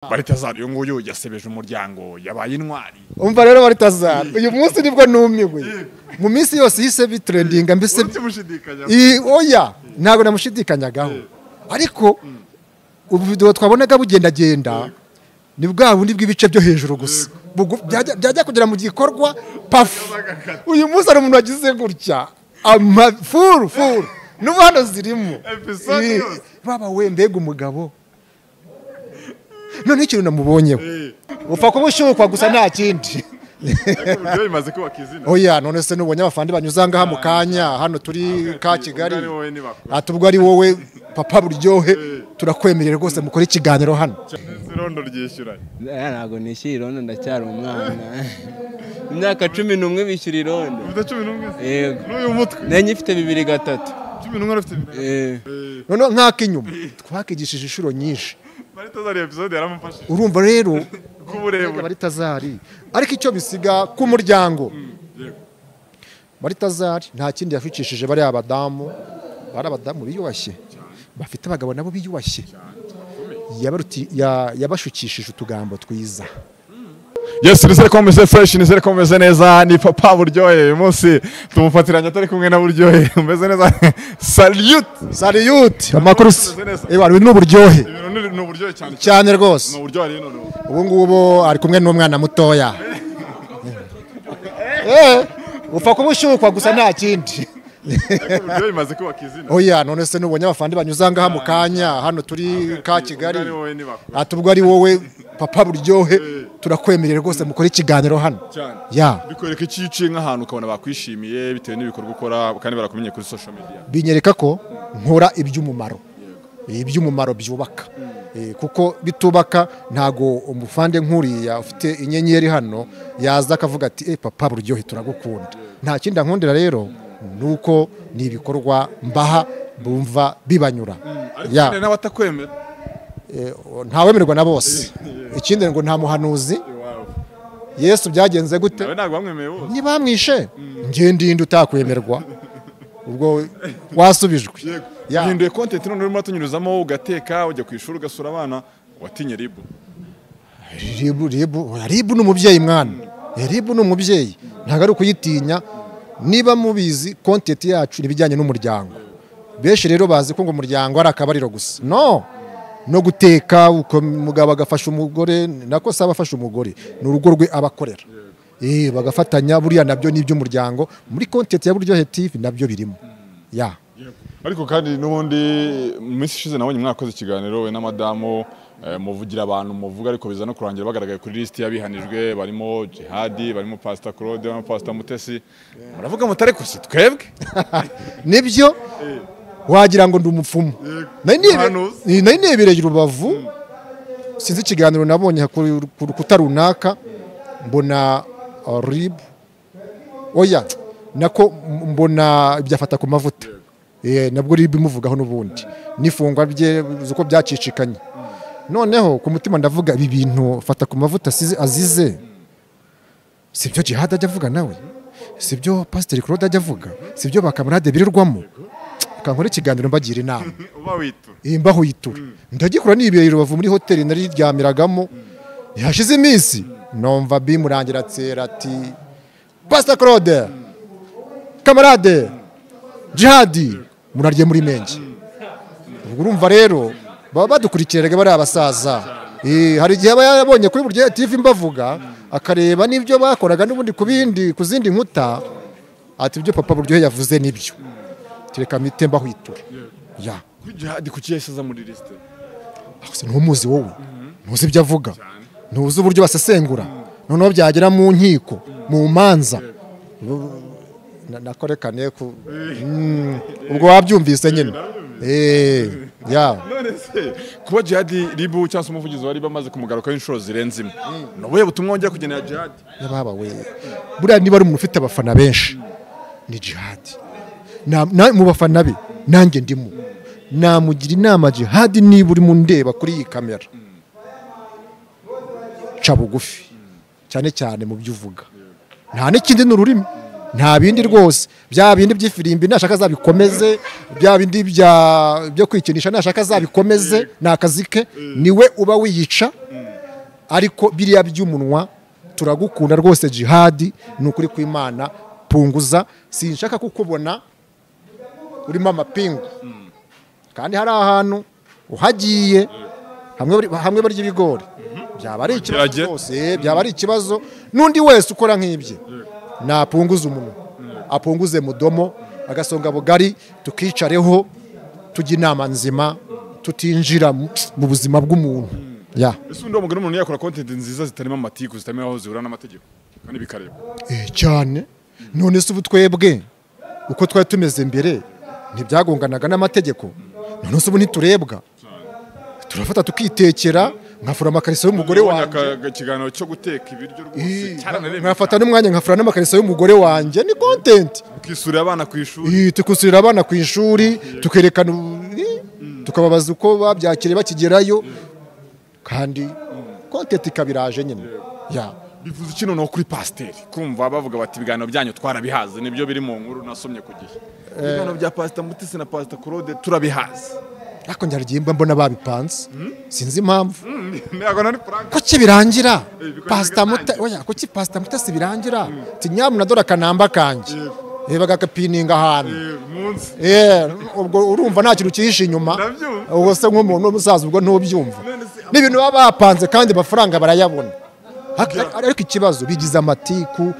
Baritazari uyu nguyu yasebeje umuryango, yabaye intwari. Umva rero Baritazari, uyu munsi nibwo numiwe. Mu minsi yose yise bitrendinga mbese oya ntabwo namushidikanyagaho. Ariko ubu video twabonaga bugendagenda ni bwa bundi bw'ibice byo hejuru gusa. Byajya kugera mu gikorwa paf. Uyu munsi ari umuntu wagize gutya. Ama furu furu. Nubu hano zirimo. Baba we mbega umugabo. None ikintu namubonyeho. Upfa kubushukwa gusa nta kindi. Oya none se nubonye abafandi banyuza ngaha mu kanya hano turi ka Kigali. Atubwo ari wowe papa buryohe turakwemerera rwose mukore ikiganiro hano. Irondo ryishyuranye. Ntabwo nishyura irondo ndacyari umwana. Imyaka 11 bishyura irondo. Ufite 11? Yego. N'uyu mutwe. Nenye ifite 2 3. 11 ufite 2. None nkaka inyuma twakigishije inshuro nyinshi. Baritazari episode yaramufashije. Urumva rero kuburebure Baritazari ariko icyo bisiga ku muryango. Baritazari nta kindi yashukishije bari abadamu, bari abadamu biyubashye. Bafite abagabo nabo biyubashye. Yabashukishije utugambo twiza. Yes, nizere ko mumeze fresh, nizere ko mumeze neza. Ni papa buryohe uyu munsi tumufatiranye atari kumwe na buryohe. Umeze neza. Salute. Salute. Amakuru. Ewa ni uburyohe. Ni uburyohe cyane. Cyane rwose. Ni uburyohe rero none. Ubu ngubu ari kumwe n'umwana mutoya. Upfa kubushukwa gusa nta kindi. Uburyohe bimaze kubaka izina. Oya none se nubonye abafandi banyuza ngaha mu kanya hano turi ka Kigali. Atubwo ari wowe papa buryohe turakwemerera rwose mukore ikiganiro hano. Ya. Bikwereka iki uciye nk'ahantu ukabona bakwishimiye bitewe n'ibikorwa ukora kandi barakumenye kuri social media. Binyereka ko nkora iby'umumaro. Iby'umumaro byubaka. Kuko bitubaka ntago umufande nkuriya ufite inyenyeri hano yaza akavuga ati papa buryohe turagukunda. Nta kindi ankundira rero nuko ni ibikorwa mbaha bumva bibanyura. Ya. N'abatakwemera. Ntawemererwa na bose. Ikindi ngo nta muhanuzi. Yesu byagenze gute? Ni bamwishe. Nge ndinde utakwemerwa. Ubwo wasubijwe. Uhinduye content none urimo tunyuruzamo ugateka ujya ku ishuri ugasura abana watinye ribu. Ribu ribu ribu ni umubyeyi mwana. Ribu ni umubyeyi. Ntago ari ukuyitinya. Niba mubizi content yacu nibijyanye n'umuryango. Benshi rero bazi ko ngo umuryango ari akabariro gusa. No. No guteka uko umugabo agafasha umugore nako saba afasha umugore ni urugo rwe abakorera. Bagafatanya buriya nabyo ni iby'umuryango muri content ya Buryohe TV nabyo birimo. Ya. Ariko kandi n'ubundi mu minsi ishize nabonye mwakoze ikiganiro we na madamu muvugira abantu muvuga ariko biza no kurangira bagaragaye kuri list yabihanijwe barimo Jihadi, barimo Pastor Claude, barimo Pastor Mutesi. Muravuga mutare kusi twebwe. Nibyo wagira ngo ndi umupfumu. Nari nibereye Rubavu sinzi ikiganiro nabonye ku rukuta runaka mbona rib oya nako mbona ibyafata ku mavuta. Nabwo rib imuvugaho n'ubundi nifungwa bye uko byacicikanye. Noneho ku mutima ndavuga ibi bintu fata ku mavuta azize sibyo Jihad ajya avuga nawe, sibyo Pastor Claude ajya avuga, sibyo bakamarade birirwamo. Kankora ikiganiro mbagira inama. Uba witura. Mbaho yitura. Ndagikora nibereye Rubavu muri hoteli nari ryamiragamo. Yashize iminsi numva bimurangira tsera ati Pastor Claude, kamarade Jihadi murarye muri mengi. Ubwo urumva rero baba badukurikiriraga bari abasaza. Hari igihe aba yabonye kuri Buryohe TV mbavuga akareba n'ibyo bakoraga n'ubundi kubindi kuzindi nkuta ati ibyo papa Buryohe yavuze nibyo. Tereka mite mbahwitura. Ya. Jihadi kuki yasiza muri liste? Akose ntumuzi wowe. Ntuzi ibyo avuga. Ntuzi uburyo basesengura. Noneho byagera mu nkiko, mu manza. Nakorekane ku ubwo wabyumvise nyine. Ya. None se kuba Jihadi ribu cyangwa umuvugizi wari bamaze kumugaruka inshuro zirenze imwe. Nobuye butumwa wongera kugenera Jihadi. Yababa we. Buriya niba ari umuntu ufite abafana benshi ni Jihadi. Mu bafana be nanjye ndimo. Namugira inama Jihadi niba uri mu ndeba kuri iyi kamera. Ca bugufi cyane cyane mu byo uvuga. Nta n'ikindi n'ururimi. Nta bindi rwose bya bindi by'ifirimbi nashaka azabikomeze, bya bindi byo kwikinisha nashaka azabikomeze, ni akazi ke, niwe uba wiyica. Ariko biriya by'umunwa turagukunda rwose Jihadi, ni ukuri kw'Imana, punguza, sinshaka kukubona urimo amapingu. Kandi hari ahantu uhagiye hamwe barya ibigori, byaba ari ikibazo rwose, byaba ari ikibazo. N'undi wese ukora nk'ibye napunguza umunwa, apunguze mudomo, agasonga bugari, tukicareho tujya inama nzima, tutinjira mu buzima bw'umuntu. Ya. Ese undi mugani umuntu yakora content nziza zitarimo amatiku, zitarimo aho zihura n'amategeko kandi bikareba cyane. None se ubu twebwe uko twari tumeze mbere ntibyagonganaga n'amategeko? None se ubu ntiturebwa? Turafata tukitekera, nkafura amakariso y'umugore wanjye. Ikiganiro cyo guteka ibiryo rwose cyaranaremye. Nkafata n'umwanya nkafura n'amakariso y'umugore wanjye, ni content. Tukisurira abana ku ishuri. Tukusurira abana ku ishuri, tukerekana, tukababaza uko babyakiriye bakigerayo, kandi content ikabiraje nyine. Ya. Bivuze iki noneho kuri pasiteri kumva bavuga bati ibiganiro byanyu twarabihaze, nibyo biri mu nkuru nasomye ku gihe. Ibiganiro bya Pastor Mutesi na Pastor Claude turabihaze. Ariko njye mbona babipanze, sinzi impamvu. Kuki birangira Pastor Mutesi, oya, kuki Pastor Mutesi birangira ati nyamuna dore akanamba kanjye, bagakapininga ahantu, ubwo urumva nta kintu cyihishe inyuma. Ubwo se nk'umuntu w'umusaza ubwo ntubyumva. Ni ibintu baba bapanze kandi amafaranga barayabona. Ariko ikibazo bigize amatiku,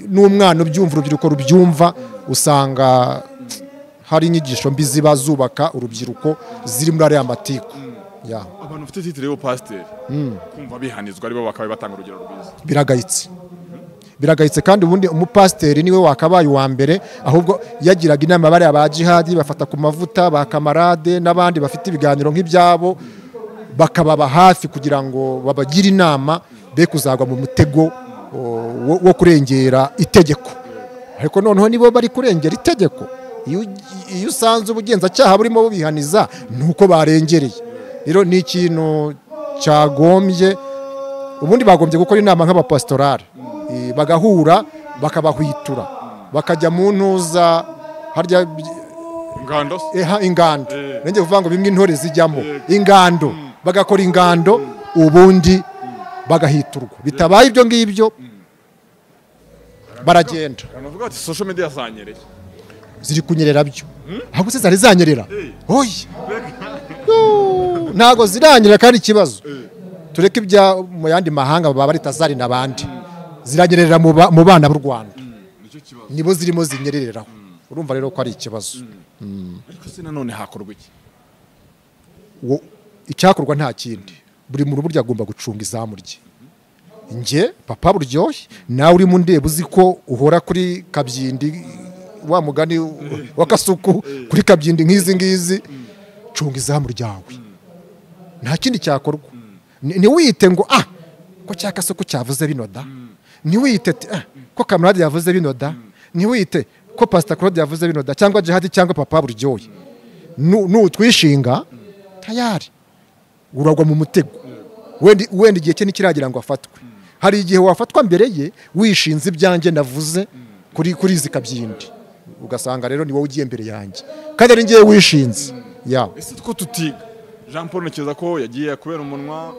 n'umwana ubyumva, urubyiruko rubyumva, usanga hari inyigisho mbi ziba zubaka urubyiruko ziri muri ariya matiku. Abantu bafite titire yo pasiteri kumva bihanizwa aribo bakaba batanga urugero rwiza. Biragayitse, biragayitse. Kandi ubundi umupasiteri niwe wakabaye uwa mbere, ahubwo yagiraga inama bariya ba Jihadi bafata ku mavuta, ba kamarade n'abandi bafite ibiganiro nk'ibyabo, bakababa hafi kugira ngo babagire inama be kuzagwa mu mutego wo kurengera itegeko. Ariko noneho nibo bari kurengera itegeko, iyo usanze ubugenzacyaha burimo bubihaniza nuko barengereye. Rero ni ikintu cyagombye, ubundi bagombye gukora inama nk'abapastorale, bagahura bakabahwitura, bakajya mu ntuza harya ingando, ingando nenge kuvuga ngo bimwe intore zijyamo ingando, bagakora ingando ubundi bagahiturwa. Bitabaye ibyo ngibyo baragenda. Banavuga ati social media zanyereye, ziri kunyerera byo. Ahubwo se zari zanyerera? Oya, ntago ziranyerera. Kandi ikibazo tureke ibya mu yandi mahanga baba bari tazari nabandi, ziranyerera mu bana b'u Rwanda, nibo zirimo zinyerereraho. Urumva rero ko ari ikibazo. Ariko se nanone hakorwa iki? Icyakorwa nta kindi, buri muntu burya agomba gucunga izamu rye. Nge papa buryoshye, nawe uri mu ndeba uzi ko uhora kuri kabyindi wa mugani wa Kasuku, kuri kabyindi nk'izi ngizi, cunga izamu ryawe. Nta kindi cyakorwa. Ntiwite ngo ah ko cya Kasuku cyavuze bino da, ntiwite ko kamarade yavuze bino da, ntiwite ko Pastor Claude yavuze bino da, cyangwa Jihadi cyangwa papa buryoshye. Nutwishinga tayari uragwa mu mutego. Wenda igihe cye nikiragira ngo afatwe. Hari igihe wafatwa mbere ye wishinze ibyanjye navuze kuri izi kabyindi, ugasanga rero ni wowe ugiye mbere yanjye kandi ari ngiye wishinze. Ya. Ese two tutiga Jean Paul ntekereza ko yagiye kubera umunwa,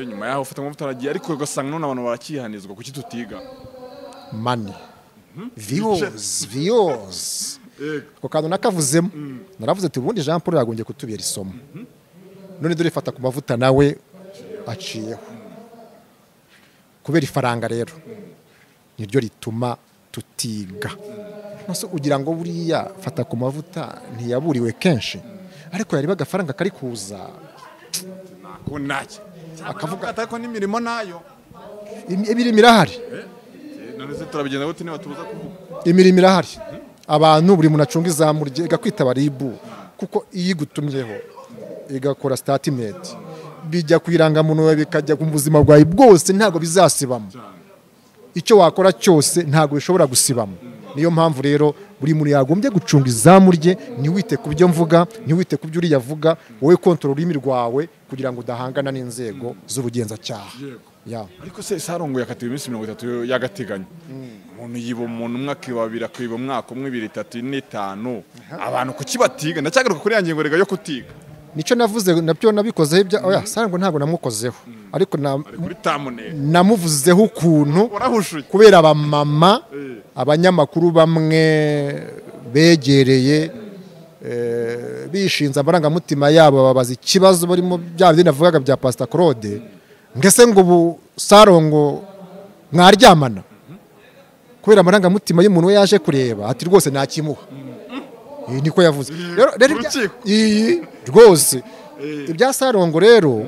nyuma yaho ufata amavuta aragiye, ariko ugasanga none abantu barakihanizwa. Kuki tutiga? Money, views, views. Ako kantu nakavuzemo, naravuze ati ubundi Jean Paul yagombye kutubera isomo. None dore fata ku mavuta nawe aciyeho. Kubera ifaranga rero niryo rituma tutiga. Nose ugira ngo buriya fata ku mavuta ntiyaburiwe kenshi, ariko yari bagafaranga kari kuza nako akavuga atako n'imirimo nayo imirimo irahari. None se turabigenda gute niba tubuza kuvuga? Imirimo irahari, abantu buri muntu acunga izamu rye, igakwitaba ribu, kuko iyo igutumyeho igakora statement bijya kwiranga muntu bikajya ku buzima bwawe bwose, ntago bizasibamo. Icyo wakora cyose ntago bishobora gusibamo. Niyo mpamvu rero buri muntu yagombye gucunga izamu rye, ntiwite ku byo mvuga, ntiwite ku byo uriya avuga, wowe kontrol ururimi rwawe kugira ngo udahangana n'inzego z'ubugenzacyaha. Ariko se Sarongo yakatiwe iminsi 30 y'agateganyo. Umuntu yiba umuntu umwe akiba babiri akiba umwaka umwe 2 3 4 5. Abantu kuki batiga? Ndacyagaruka kuri ya ngingo rega yo kutiga. Nico navuze nabyo nabikozeho ibya oya Sarongo ntabwo namukozeho. Ariko namuvuzeho ukuntu kubera abamama abanyamakuru bamwe begereye bishinze amarangamutima yabo babaza ikibazo barimo bya bindi navugaga bya Pastor Claude, ngese ngo ubu Sarongo mwaryamana kubera amarangamutima y'umuntu we yaje kureba ati rwose nakimuha. Niko yavuze rero rwose ibya Sarongo rero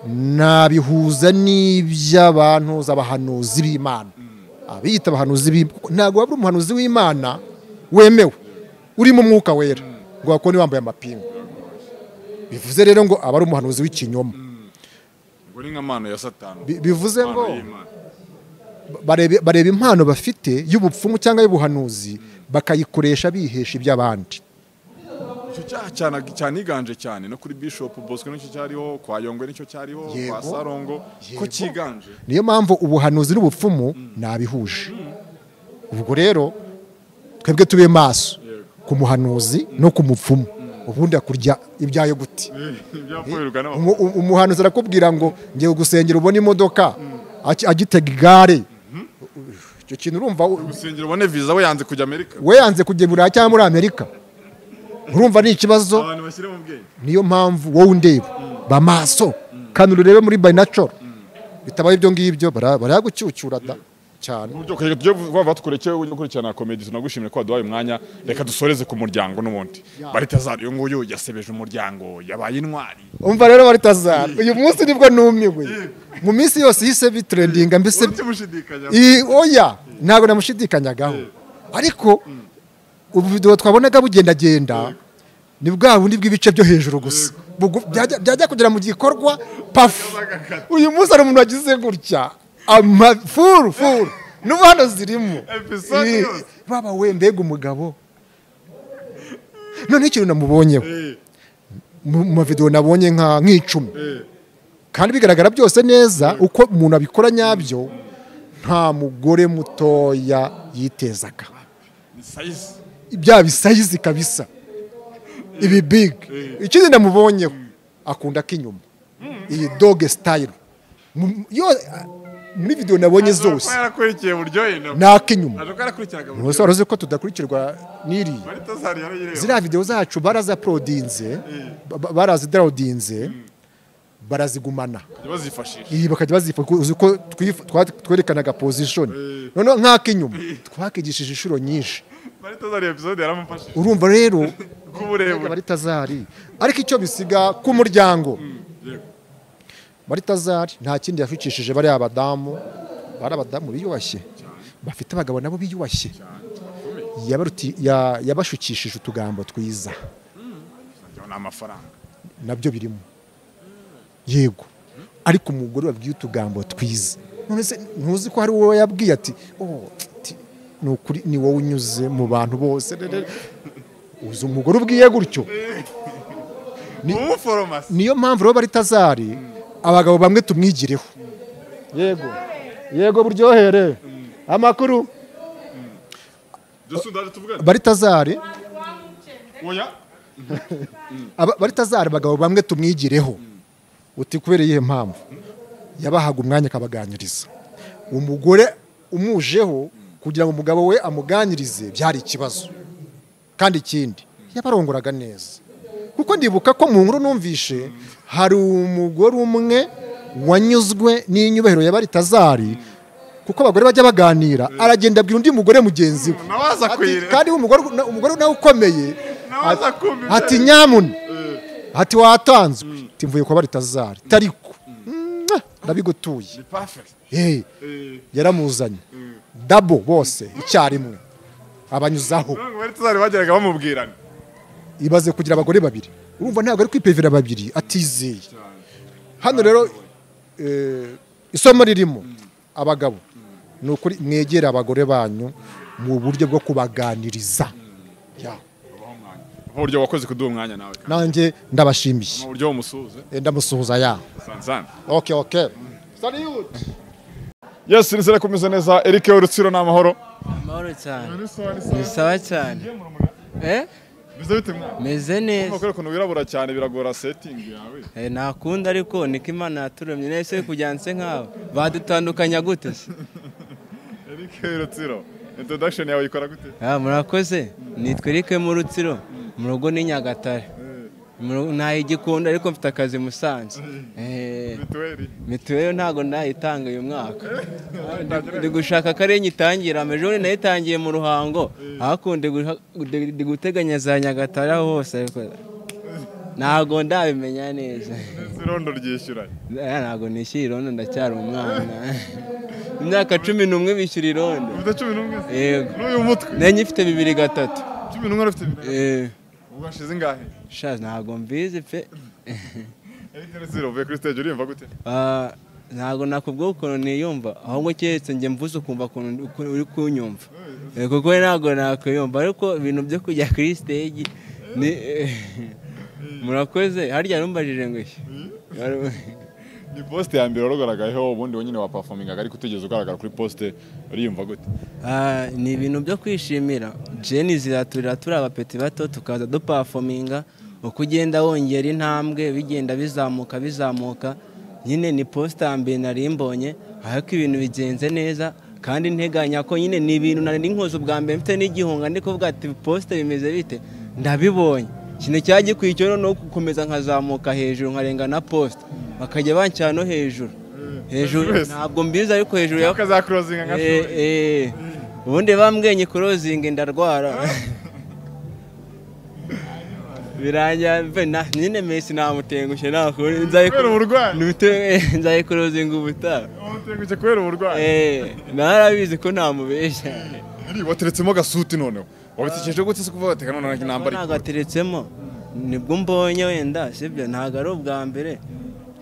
nabihuza n'iby'abantu z'abahanuzi b'Imana, abiyita abahanuzi b'Imana. Ntabwo wabura umuhanuzi w'Imana wemewe uri mu mwuka wera ngo akone wambaye amapingu. Bivuze rero ngo aba ari umuhanuzi w'ikinyoma, ngo ni nk'amano ya Satani. Bivuze ngo bareba impano bafite y'ubupfumu cyangwa y'ubuhanuzi bakayikoresha bihesha iby'abandi. Icyo cyaha cyaniganje cyane no kuri Bishop Bosco nicyo cyariho, kwa Yongwe nicyo cyariho, kwa Sarongo ko kiganje. Niyo mpamvu ubuhanuzi n'ubupfumu nabihuje. Ubwo rero twebwe tube maso ku muhanuzi no ku mupfumu, ubundi akurya ibyayo gute. Umuhanuzi arakubwira ngo ngiye gusengera ubone imodoka, agitega igare. Icyo kintu urumva gusengera ubone visa, we yanze kujya Amerika, we yanze kujya Burayi cyangwa muri Amerika. Urumva ni ikibazo. Niyo mpamvu wowe undeba ba maso kandi urebe muri binatural, bitabaye ibyo ngibyo baragucyucyura da cyane. Uburyo tujye vuba tukurekeye ujye gukurikirana comedy, tunagushimire ko waduhaye umwanya. Reka dusoreze ku muryango n'ubundi. Baritazari uyu nguyu yasebeje umuryango, yabaye intwari. Umva rero Baritazari uyu munsi nibwo numiwe. Mu minsi yose yise bitrendinga mbese oya ntabwo namushidikanyagaho, ariko ubu video twabonaga bugendagenda ni bwa bundi bw'ibice byo hejuru gusa byajya kugera mu gikorwa paf. Uyu munsi ari umuntu wagize gutya furu furu n'ubu hano zirimo baba we mbega umugabo. None ikintu namubonyeho mu mavideo nabonye nka nk'icumi kandi bigaragara byose neza uko umuntu abikora nyabyo, nta mugore mutoya yitezaga ibya bisayizi kabisa ibi big. Ikindi namubonyeho akunda kinyuma iyi dog style yo muri video nabonye zose nakinyuma. Ntose waruzi ko tudakurikirwa niri ziriya video zacu barazaprodinze, barazidrawdinze, barazigumana iyi bakajya bazifashisha. Uzi ko twerekanaga position none nkakinyuma twakigishije inshuro nyinshi. Baritazari episode yaramufashije. Urumva rero Baritazari ariko icyo bisiga ku muryango Baritazari nta kindi yafikishije bari abadamu, bari abadamu biyubashye bafite abagabo nabo biyubashye, yabashukishije utugambo twiza nabyo birimo yego. Ariko umugore wabwiye utugambo twiza, none se ntuzi ko hari uwo yabwiye ati oh nukuri ni wowe unyuze mu bantu bose. Uzi umugore ubwiye gutyo niyo mpamvu rero Baritazari abagabo bamwe tumwigireho. Yego yego buryohere amakuru Baritazari Baritazari abagabo bamwe tumwigireho. Uti kubera iyihe mpamvu? Yabahaga umwanya akabaganiriza. Umugore umujeho kugira ngo umugabo we amuganirize byari ikibazo. Kandi ikindi yabarongoraga neza, kuko ndibuka ko mu nkuru numvishe hari umugore umwe wanyuzwe n'inyubahiro ya Baritazari, kuko abagore bajya baganira aragenda abwira undi mugore mugenzi we, kandi umugore nawe ukomeye ati nyamuna ati watanzwe timvuye kwa Baritazari tariko ndabigutuye. Yaramuzanye dabo bose icyarimwe abanyuzaho. Baritazari bageraga bamubwirana ibaze kugira abagore babiri, urumva ntabwo ari kwipevera babiri atizeye. Hano rero isomo ririmo abagabo ni ukuri mwegera abagore banyu mu buryo bwo kubaganiriza. Uburyo wakoze kuduha umwanya nawe nanjye ndabashimiye. Mu buryo umusuhuze ndamusuhuza ya. Okay okay. Salute. Yes, nizere kumeze neza. Eric Rutsiro na amahoro. Amahoro cyane. Ni sawa cyane. Meze bite mwana? Meze neza. Kuko ukuntu wirabura cyane biragora setting yawe. Nakunda ariko niko Imana yaturemye nese kujyanse nkawe. Badutandukanya gute se? Eric Rutsiro, introduction yawe ikora gute? Murakoze. Nitwa Eric mu Rutsiro. Mu rugo ni Nyagatare. Nta igikunda ariko mfite akazi Musanze. Mituweli ntago ndayitanga uyu mwaka. Ndi gushaka kare nyitangira ejo nayitangiye mu Ruhango. Hakundi ndi guteganya za Nyagatare hose ariko ntago ndabimenya neza. Irondo ryishyura. Ntago nishyura irondo ndacyari umwana. Imyaka 11 bishyura irondo. Ufite 11? Yego. N'uyu mutwe. Nenye ifite 2 3. 11 ufite 2. Ubashize ingahe? Sha ntago mbizi pe. Eric Rutsiro uvuye kuri stage uriyumva gute? Ntago nakubwiye ukuntu niyumva ahubwo keretse njye mvuze ukumva ukuntu uri kunyumva. Kuko ntago nakwiyumva ariko ibintu byo kujya kuri stage ni murakoze harya numbajije ngo iki. Ni poste ya mbere warugaragayeho ubundi wenyine wa performingaga ariko utigeze ugaragara kuri poste uriyumva gute? Ni ibintu byo kwishimira. Jenny ziraturira turi abapeti bato tukaza duperforminga uko ugenda wongera intambwe bigenda bizamuka bizamuka nyine ni poste ya mbere nari mbonye ariko ibintu bigenze neza kandi nteganya ko nyine ni ibintu nari nkoze ubwa mbere mfite n'igihunga ndi kuvuga ati poste bimeze bite ndabibonye. Ikintu cyagikwiye cyo no gukomeza nkazamuka hejuru nkarenga na poste bakajya banshyira no hejuru hejuru ntabwo mbizi ariko hejuru ya kaza closing nka ubundi bambwenye closing ndarwara birangira nyine Messi namutengushye nakuri nzayi closing ubutaha umutengushye kubera uburwayi narabizi ko ntamubeshya. Wateretsemo gasuti noneho wabitekereje gute se kuvuga ati none nambara nagateretsemo nibwo mbonye wenda sibyo ntago ari ubwa mbere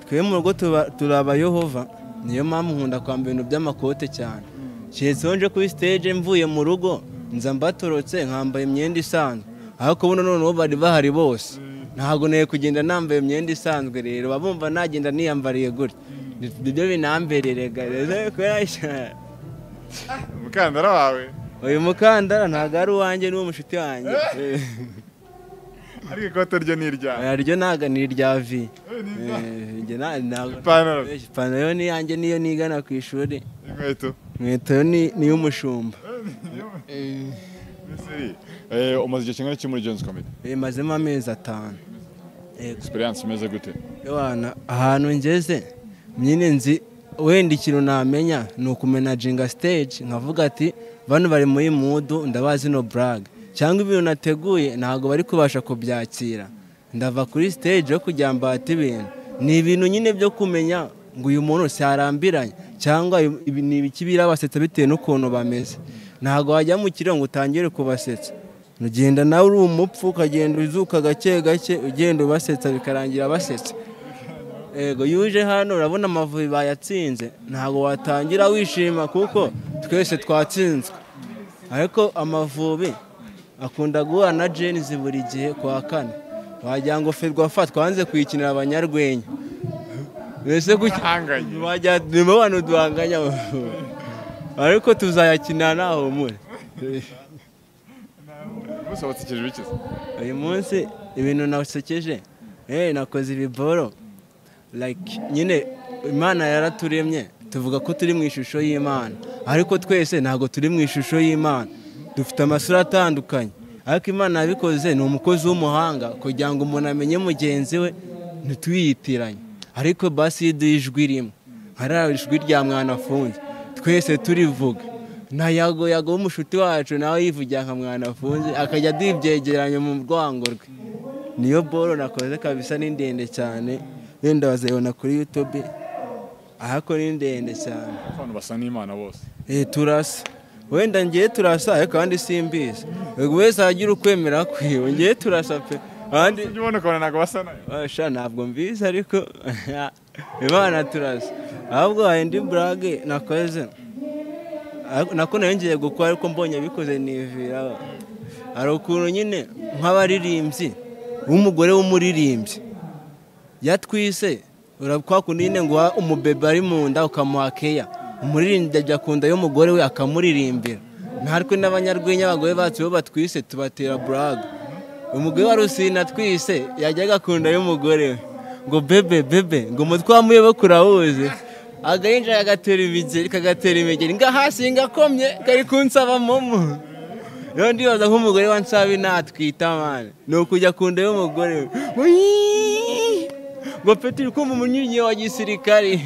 twe mu rugo turaba Yehova niyo mpamvu nkunda kwambara ibintu by'amakote cyane keretse nje kuri stage mvuye mu rugo nza mbatorotse nkambaye imyenda isanzwe ariko buno noneho bari bahari bose ntago naye kugenda nambaye imyenda isanzwe rero babumva nagenda niyambariye gutya nibyo binambererega umukandara wawe. Uyu mukandara ntago ari uwanjye n'uwo mushuti wanjye. Ariko ikote ryo ni iryawe? Ryo ntago ni irya vi. Ipantaro ni iyanjye niyo nigana ku ishuri. Inkweto? Inkweto ni iy'umushumba. Umaze igihe kingana iki muri Gen-Z Comedy? Mazemo amezi 5. Experience imeze gute? Ahantu ngeze nyine nzi wenda ikintu namenya ni ukumenaginga stage nkavuga ati bano bari muri mudu ndabazi no brag cyangwa ibintu nateguye ntago bari kubasha kubyakira ndava kuri stage yo kujya mbata ibintu ni ibintu nyine byo kumenya ngo uyu muntu cyarambiranye cyangwa ni ibiki birabasetsa bitewe n'ukuntu bameze ntago wajya mu kiriro ngo utangire kubasetsa ugenda nawe uri umupfu ukagenda uzuka gake gake ugenda ubasetsa bikarangira basetsa. Ego yuje hano urabona Amavubi bayatsinze ntago watangira wishima kuko twese twatsinzwe ariko Amavubi akunda guhura na Gen-Z buri gihe kwa kane wagira ngo Ferwafa twanze kuyikinira abanyarwenya mbese kuhanganye wajya nibo bantu duhanganya ariko tuzayakina naho muri umunsi wabasekeje biki? Uyu munsi ibintu nasekeje nakoze ibiboro like nyine Imana yaraturemye tuvuga ko turi mu ishusho y'Imana ariko twese ntago turi mu ishusho y'Imana dufite amasura atandukanye ariko Imana yabikoze ni umukozi w'umuhanga kugira ngo umuntu amenye mugenzi we ntitwiyitiranye ariko basi ijwi rimwe hari ijwi rya Mwanafunzi twese turivuga na Yago Yago w'umushuti wacu nawe yivugira nka Mwanafunzi akajya adibyegeranya mu rwango rwe niyo boro nakoze kabisa ni ndende cyane wenda bazayibona kuri YouTube ahako ni ndende cyane. Abantu basa n'Imana bose. Turasa wenda ngiye turasa ariko kandi simbizi buri wese agira ukwemera kwiwe ngiye turasa pe abandi ubona ukabona ntabwo basa nayo. Sha ntabwo mbizi ariko Imana turasa ahubwo hari indi burage nakoze nako nayo ngiye gukora ariko mbonye abikoze nivira hari ukuntu nyine nk'abaririmbyi w'umugore w'umuririmbyi yatwise kwa kundi nyine ngo umubebe ari mu nda ukamuha keya umuririmbyi ajya ku nda y'umugore we akamuririmbira natwe n'abanyarwenya abagore bacu bo batwise tubatera buraga Umugore wa Rusine twise yajyaga akunda y'umugore we ngo bebe bebe ngo umutwe wa muyoboke urawuzi. Agahinja kagatera imigeri kagatera imigeri nga hasi ngakomye kari kunsaba momo. Rero ndibaza nk'umugore wa Nsabi natwita mane ni ukujya kunda y'umugore we ngo peti uri kumva umunyunyi wa gisirikari.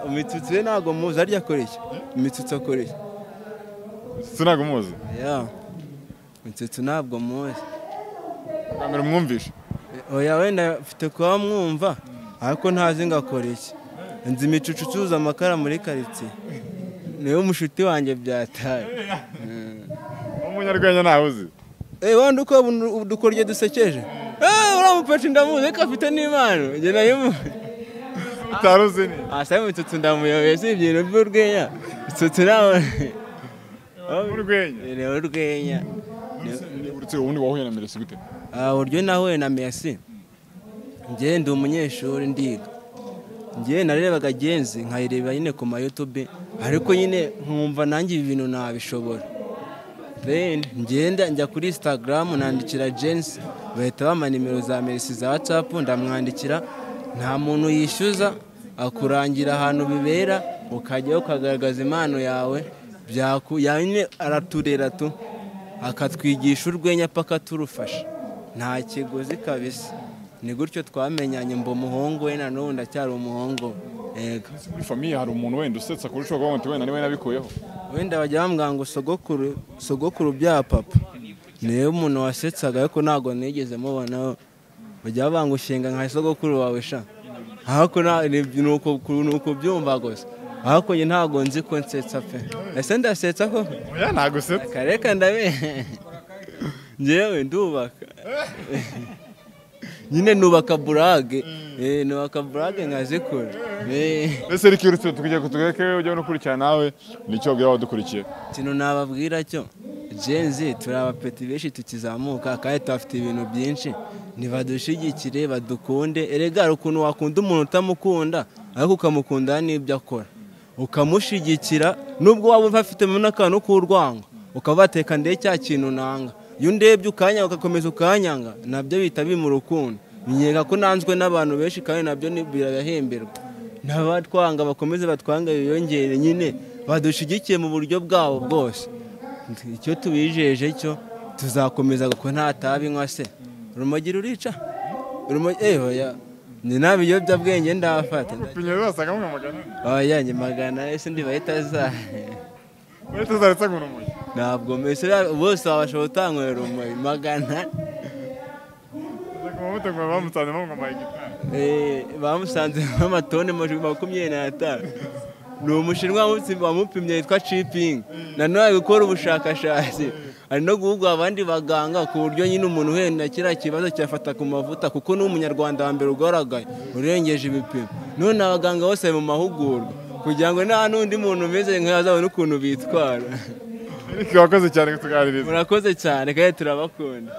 Imitsutsu we ntabwo muzi arya akora iki? Imitsutsu akora iki? Imitsutsu ntabwo muzi? Ya, imitsutsu ntabwo muzi. Bwa mbere umwumvishe? Oya wenda mfite kuba mwumva ariko ntazi ngo akora iki. Nzi imitsutsu icuruza amakara muri karitsiye niwe mushuti wanjye byataye. Umunyarwenya ntawe uzi? Wenda uko udukoryo dusekeje. Uriya mupeti ndamuzi ariko afite n'impano njye nayo. Utaruzi ni? Asa imitsutsu ndamuyobeye si ibintu by'urwenya. Imitsutsu nawe. Urwenya. Ni urwenya. Uretse ubundi wahuye na Merci gute? Uburyo nahuye na Merci. Njye ndi umunyeshuri ndiga. Njye narebaga Genzi nkayireba nyine ku ma YouTube ariko nyine nkumva nanjye ibi bintu nabishobora. Then ngenda njya kuri Instagram nandikira Genzi bahita bampa nimero za Merci za WhatsApp ndamwandikira. Nta muntu yishyuza akurangira ahantu bibera ukajyayo ukagaragaza impano yawe nyine araturera tu akatwigisha urwenya paka turufasha nta kiguzi kabisa. Ni gutyo twamenyanye mba umuhungu we na n'ubu ndacyari umuhungu. Yego. Muri famiye hari umuntu wenda usetsa kurusha uko wenda wenda niwe nabikuyeho? Wenda bajya bambwira ngo sogokuru sogokuru bya papa niwe umuntu wasetsaga ariko ntabwo nigeze mubona. Bajya bangushinga nka sogokuru wawe sha. Ariko nuko byumva gusa. Ariko njye ntabwo nzi ko nsetsa pe. Ese ndasetsa koko? Oya ntabwo usetsa. Kareka ndabe. Njyewe ndubaka. Nyine nubaka burage. Nubaka burage nkazikora. Ese Eric uretse tukujya kutugereke ujya no kurikirana nawe nicyo wabwira abadukurikiye? Ikintu nababwira cyo Genzi turi abapeti benshi tukizamuka kandi tuhafite ibintu byinshi nibadushigikire badukunde. Erega hari ukuntu wakunda umuntu utamukunda ariko ukamukunda n'ibyo akora ukamushigikira nubwo waba ufitemo n'akantu k'urwango ukabateka ndeye cya kintu nanga iyo undebye ukanya ugakomeza ukanyanga nabyo bita bima urukundo. Nkeka ko nanzwe n'abantu benshi kandi nabyo birahemberwa n'abatwanga bakomeze batwanga biyongere nyine badushigikiye mu buryo bwabo bwose. Icyo tubijeje cyo tuzakomeza kuko nta tabi nywa se urumogi rurica urumogi oya ni nta biyobyabwenge ndafata. Oya ni magana ese ndibahita za ntabwo mbese bose babasha gutanywera urumogi magana. Bamusanze amatoni 25. Ni umushinwa wamupimye yitwa Chiping nanone ari gukora ubushakashatsi ari no guhugura abandi baganga ku buryo nyine umuntu wenda kiriya kibazo cyafata ku mavuta kuko ni umunyarwanda wa mbere ugaragaye urengeje ibipimo. None abaganga bose mu mahugurwa kugira ngo nta n'undi muntu umeze nk'azabone ukuntu bitwara. Eric wakoze cyane kutuganiriza. Murakoze cyane kandi turabakunda.